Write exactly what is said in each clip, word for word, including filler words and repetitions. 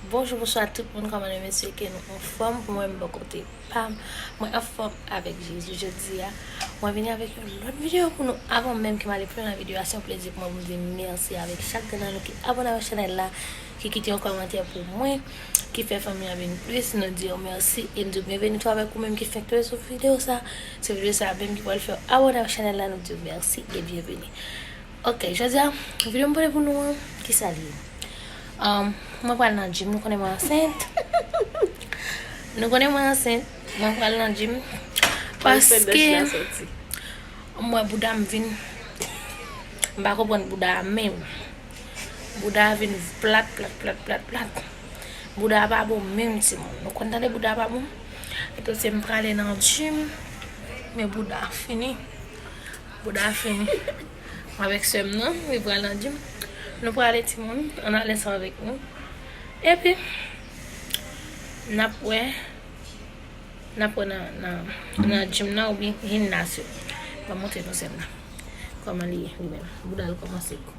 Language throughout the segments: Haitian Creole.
Bonjou, bonswa tout moun, kòman nou ye? M espere ke nou anfòm. Pou mwen, m bò kote pa m, mwen anfòm avèk Jezi. Jodi a, mwen vini avèk yon lòt videyo pou nou. Avan menm ke m ale pi lwen nan videyo a, se yon plezi pou mwen pou m di mèsi avèk chak grenn nan nou ki abòne avèk chanèl la, ki kite yon kòmantè pou mwen, ki fè fanmi an vin plis. Nou di w mèsi e n di w byenveni tou avèk ou menm ki fenk tonbe sou videyo sa. Se videyo sa menm ki pral fè w abòne avèk chanèl la, nou di w mèsi e byenveni. Ok, jodi a, videyo m pote pou nou an, kisa l ye? Um, mwen pral nan gym, nou konnen mwen ansent. Nou konnen mwen ansent, mwen pral nan gym. Paske m wè bouda m vin, m pa konprann bouda a menm. Bouda a vin plat, plat, plat, plat, plat. Bouda a pa bon menm, timoun. Nou konn tande bouda a pa bon? Epi se m prale nan gym, men bouda a fini. Bouda a fini. Avèk sè m nan, li pral nan gym. Nou prale, timoun, ann ale ansanm avèk nou. Epi, n ap wè, n ap wè nan, nan, nan gym nan oubyen gimnaz yo. Ban m montre nou sè m nan. Kòman li ye, li menm. Bouda l kòmanse gwo.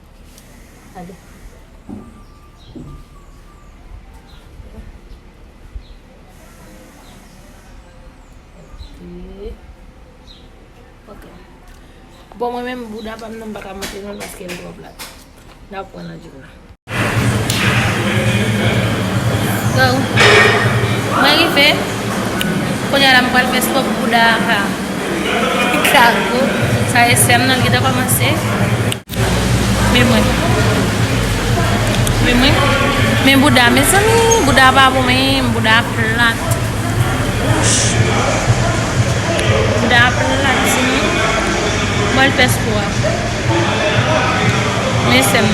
Gade. Ok. Ok. Bon, mwen menm, bouda pa m nan, m pa ka montre nou l paske l twò plat. N ap pran nan gym nan. So, mwen rive. Kounye a la, m pral fè spò pou bouda a ka, ka gwo. Sa e sè m nan, li gentan kòmanse. Men mwen. Men mwen. Men bouda, mezanmi, bouda pa bon, men bouda plat. Bouda plat, timoun. Mwen fè spò a. Men sè m.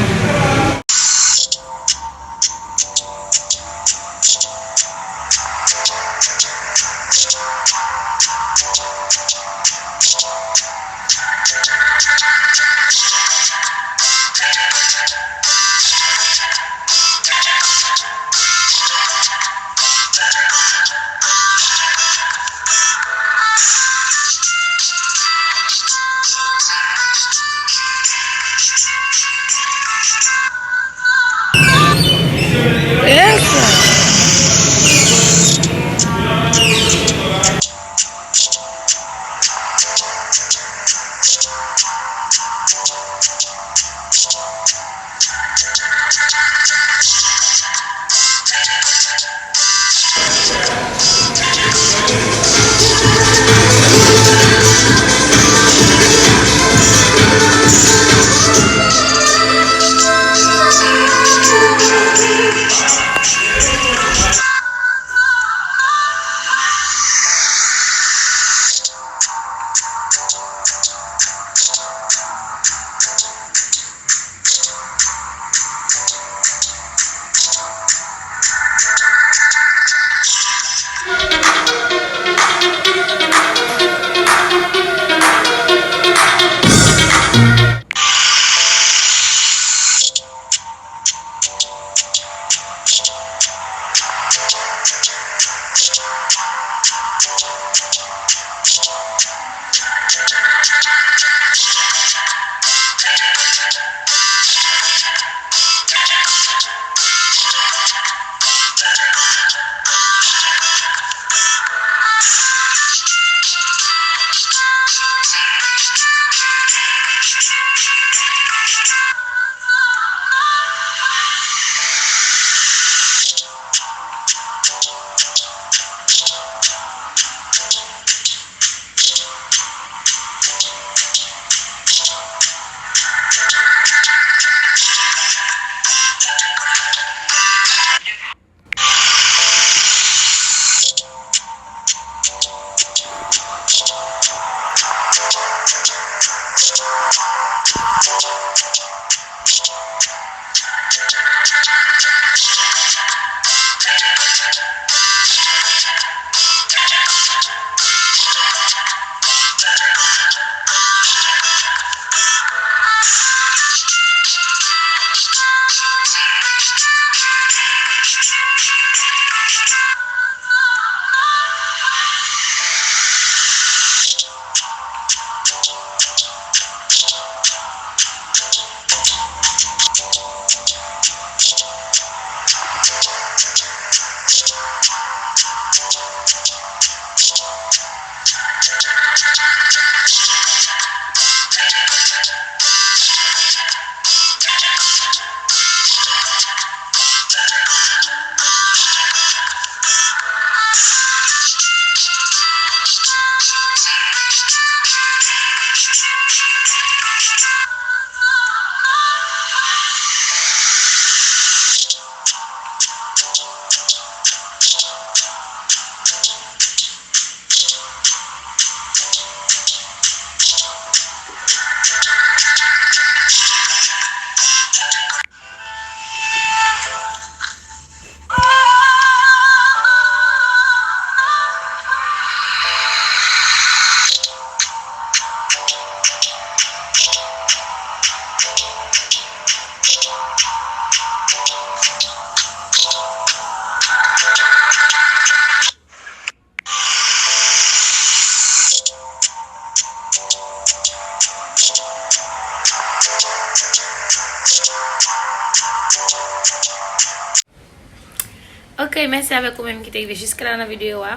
Ok, mèsi avèk ou menm ki te rive jiska la nan videyo a.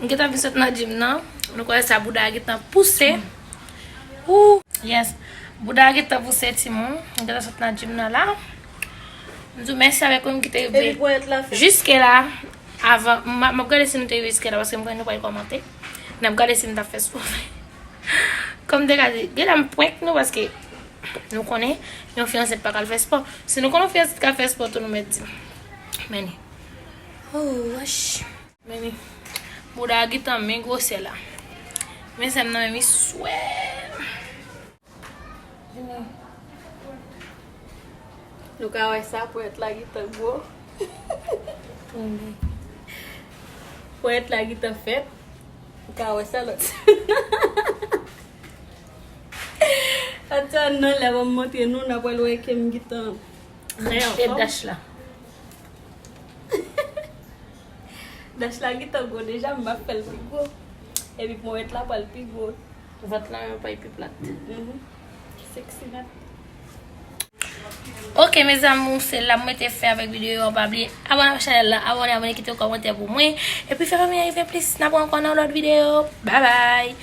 M gentan vin sot nan gym nan. Nou kwè sa, bouda a gentan pouse. Ou, yes. Bouda a gentan pouse, timoun. M gentan sot nan gym nan la. M di w mèsi avèk ou menm ki te rive jiske la. Avan, m, m ap gade si nou te rive jiske la, paske m konnen nou pral kòmante. N ap gade si m t ap fè sou. Kòm m te ka di, genlè m prank nou, paske nou konnen, yon fi ansent pa ka al fè spò. Si nou konnen yon fi ansent ka fè spò tou, nou mèt di m. Men ni. Oh, wach. Men ni. Bouda a gentan men gwosè la. Men sè m nan men mi swè. Nou ka wè sa, ponyèt la gentan gwo. Ponyèt la gentan fèt. Ou ka wè sa lòt. Atè nan lè ban m montre nou, n ap pral wè ke m gentan trè anfòm. Dash la. Dash la gentan gwo deja, m ap fè l pi gwo. Epi ponyèt la pral pi gwo. Vant la menm pral pi plat. Mhm. Sexy nèt. Ok, mes amours, se la m mete fen avèk videyo an. Pa bliye abòne ak chanèl la, abòne, abòne, kite yon kòmantè pou mwen. Epi fè fanmi an rive plis. N ap wè ankò nan lòt videyo. Bye bye.